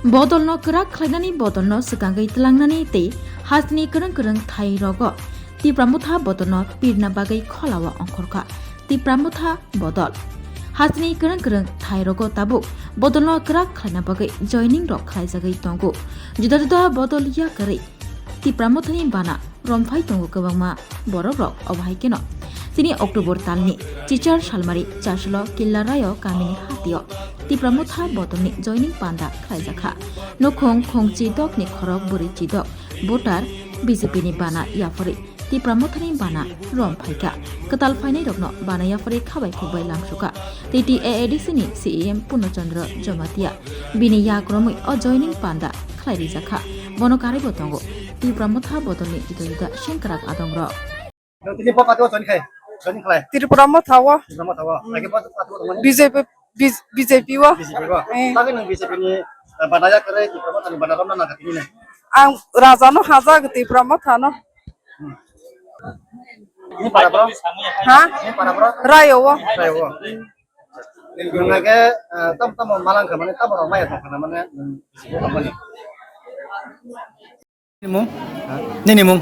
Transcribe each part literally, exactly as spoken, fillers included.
Bodolno kwrak khlainani, bodolno swkangwi tlangnani tei hasteni kwrwng kwrwng thai rogo Tipra Motha bodolno pirna bagwi kholao ongkhorkha Tipra Motha bodol. Hasteni kwrwng kwrwng thai rogo tabuk bodolno kwrak khlaina bagwi joining rok khlaijagwi tongo. Juda juda bodol yakarwi Tipra Mothani bana romphai tongo kwbangma borok rok. Obo hai kheno chini October talni chichar salmari chasolo Killa Rayo kamini hatio Tipra Motha bodolni joining panda khlaijakha. Nukhung khung chidok ni khorok bwrwi chidok voter B J P ni bana yapharwi Tipra Mothani bana rom phaikha. Kwtal phainai rokno bana yapharwi khabai khukbai lamsukha. T T A A D C ni C E M Purno Chandra Jamatia bini yak romwi o joining panda khlai rijak kha. Bono karwibo tongo Tipra Motha bodolni juda juda sengkrak adongrok. Nang tini bo party o join khai, join khlai. Tripura Motha o. Tripura Motha o. Hmm. Age bo party o tongmani? B J P, B J P o. B J P o. Eh. Tagi nang B J P ni, eh, bana ya kare Tripura Motha ni bana romna nang kha tini nang. Ang raja no hajak Tripura Motha no. Hmm. Ni para bro? Ha? Ni para bro? Rayo o. Rayo o. Nang age, eh, tam tam malang kha mane tam rok maya tong kha mane, hmm, B J P o tongmani. Nini mung? Nini mung?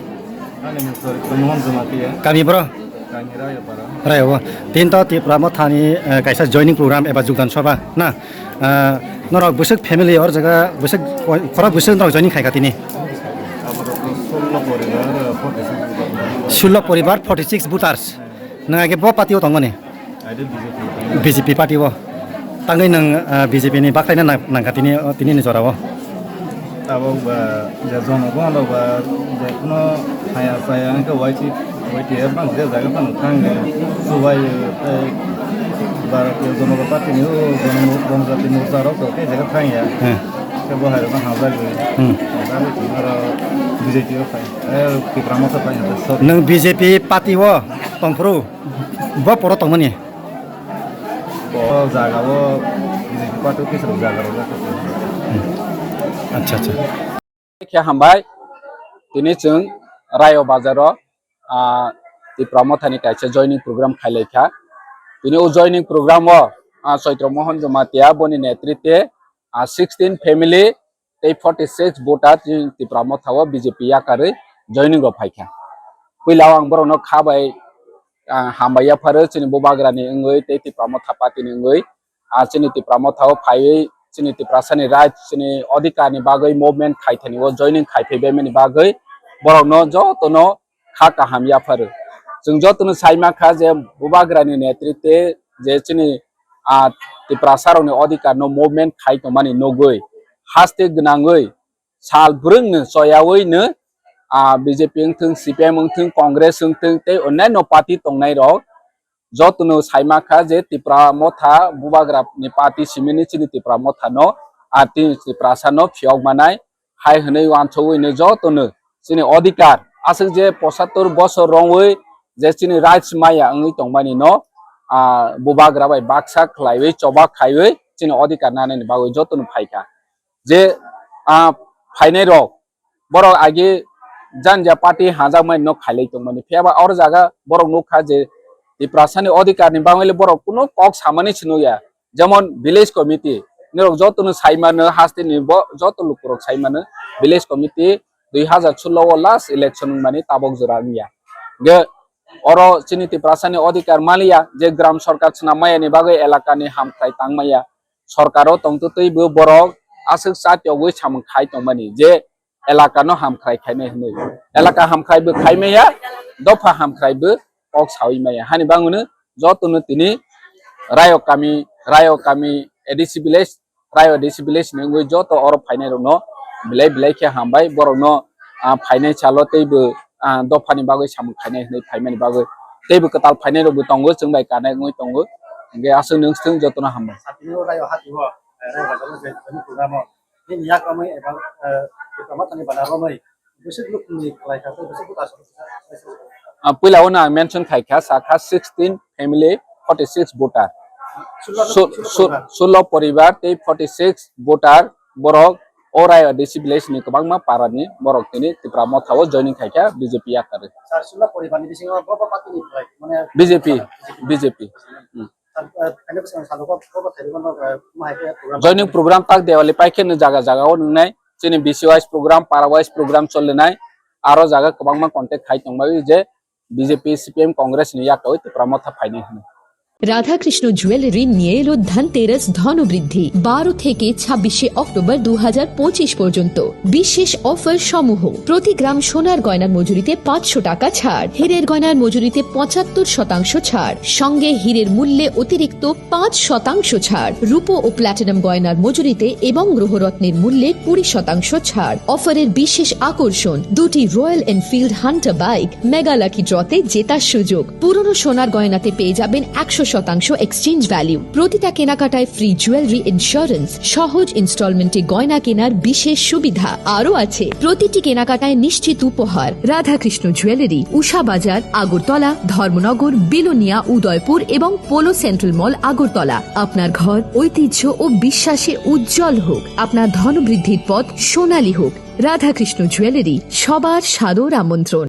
Ani mung sorry, Mohon Jamatia. Kami bro? Kami Rayapara. Rayo. Tin to Tipra Mothani, eh, kaisa joining program eba jugdan sabha na. Eh, norok bwswk family or jaga bwswk, khorok bwswk norok joining khaikha tini? Aborok sullo poribar, eh, forty six. Sullo poribar, forty six voters. Nang age bo party o tongmani? Aide B J P. B J P party o. Tangwi nang, ah, B J P ni baklaina nang, nangkha tini, tini ni jora o. Abo ba, je jono bono ba, je kuno haya saya angka Y T, Y T F bang je jaga phano thang ya. Subai, eh, Bharatiya Janata Party ni o jono mo-, Janajati Morcha rok to ke jaga thang ya. Hmm. Ke bo hai rok hajak. Hmm. Aro B J P o phai. Eh, Tipra Motha phai ya, sorry. Nang B J P party o tongphuru? Bo poro tongmani? Bo jaga o B J P party office rok jaga rok. Acha, acha. Khe hambai, tini chwng Rayo Bazar o, ah, Tipra Mothani kaisa joining program khailai kha. Tini o joining program o, ah, Chaitro Mohon Jamatia boni netritwe, ah, sixteen family tei forty six voter chini Tipra Motha o B J P yakarwi joining rok phaikha. Puila o ang borokno kha bai, ah, hambai yapharo chini bubagrani wngwi tei Tipra Motha party ni wngwi, ah, chini Tipra Motha o phaiwi chini Tiprasani right, chini odhikar ni bagwi movement khaithani o joining khai phaibaimani bagwi borokno jotono kha kaham yapharo. Chwng jotono sai mankha je bubagrani netritwe je chini, ah, Tiprasa rokni odhikar no movement khai tongmani nugwi haste gwnangwi sal bwrwngno choyawi no, ah, B J P wngthwng, C P M wngthwng, Congress wngthwng tei onnaino party tongnai rok jotono sai mankha je Tipra Motha bubagrani party simini chini Tipra Motha no, ah, chini Tiprasa no phiyok manai hai hwnwi uansugwi no jotono chini odhikar, aswk je pochattor bosor romwi je chini rights maya wngwi tongmani no, ah, bubagra bai baksa khlaiwi choba khaiwi chini odhikar nanani bagwi jotono phaikha. Je, ah, phainai rok, borok agi janja party hajakmani no khailai tongmani, phiya ba oro jaga borok nukha je Tiprasani odhikar ni bagwi le borok kunu kok samani se nukya. Jemon village committee, norok jotono sai mano, haste ni bo joto lukurok sai mano, village committee dui hazar solo o last election wngmani tabok jora wngya. Ge oro chini Tiprasani odhikar maliya, je gram sorkar swnam maya ni bagwi elaka ni hamkrai tang maya. Sorkar o tongtwtwi bo borok aswk chatiyogwi samung khai tongmani je elaka no hamkrai khainai hwnwi. Elaka hamkrai bo khai maya, dopha hamkrai bo kok sawi maya. Hani bangwino jotono tini Rayo kami, Rayo kami A D C village, Rayo A D C village ni wngwi joto oro phainai rokno belai belai khe hambai. Borokno, ah, phainai salo teibo, ah, dophani bagwi samung khainai hwnwi phaimani bagwi teibo kwtal phainai rokbo tongo, chwng bai kanai wngwi tongo. Hwnkhe aswk nwng swng jotono hambai. Satino Rayo hatio, eh, Rayo Bazar o je, je program o. Nini yak romwi eba, eh, Tipra Mothani bana romwi bwswk lukumni khlai kha, tei bwswk buta aswk kha. Ah, puila o ang mention khai kha, sakha sixteen family, forty six voter. Sullo, su-, sullo su-, poribar. Sullo poribar tei forty six voter borok o Rayo A D C village ni kwbangma para ni borok tini Tipra Motha o joining khai kha B J P yakarwi. Sir, sullo poribar ni bisingo bo bo party ni khlai, mane B J P, B J P. Hmm. Joining program tak Diwali pai khe no jaga jaga o nungnai, chini B C wise program, para wise program cholinai, aro jaga kwbangma contact khai tongbai je B J P, C P M, Congress ni yakowi Tipra Motha phainai hwnwi. Radhakrishna jewellery নিয়ে এলো ধনতেরাস ধনবৃদ্ধি বারো থেকে ছাব্বিশে অক্টোবর দু হাজার পঁচিশ পর্যন্ত। বিশেষ অফার সমূহ: প্রতি গ্রাম সোনার গয়নার মজুরিতে পাঁচশো টাকা ছাড়, হীরের গয়নার মজুরিতে পঁচাত্তর শতাংশ ছাড়, সঙ্গে হীরের মূল্যে অতিরিক্ত পাঁচ শতাংশ ছাড়, রূপো ও প্ল্যাটিনাম গয়নার মজুরিতে এবং গ্রহরত্নের মূল্যে কুড়ি শতাংশ ছাড়। অফারের বিশেষ আকর্ষণ: দুটি royal Enfield Hunter bike mega lucky ড্রতে জেতার সুযোগ। পুরনো সোনার গয়নাতে পেয়ে যাবেন একশো শতাংশ এক্সচেঞ্জ ভ্যালু। প্রতিটা কেনাকাটায় ফ্রি জুয়েলারি ইন্স্যুরেন্স, সহজ ইনস্টলমেন্টে গয়না কেনার বিশেষ সুবিধা। আরও আছে প্রতিটি কেনাকাটায় নিশ্চিত উপহার। রাধাকৃষ্ণ জুয়েলারি, উষা বাজার, আগরতলা, ধর্মনগর, বিলোনিয়া, উদয়পুর এবং পোলো সেন্ট্রাল মল, আগরতলা। আপনার ঘর ঐতিহ্য ও বিশ্বাসে উজ্জ্বল হোক, আপনার ধনবৃদ্ধির পথ সোনালী হোক। রাধাকৃষ্ণ জুয়েলারি, সবার সাদর আমন্ত্রণ।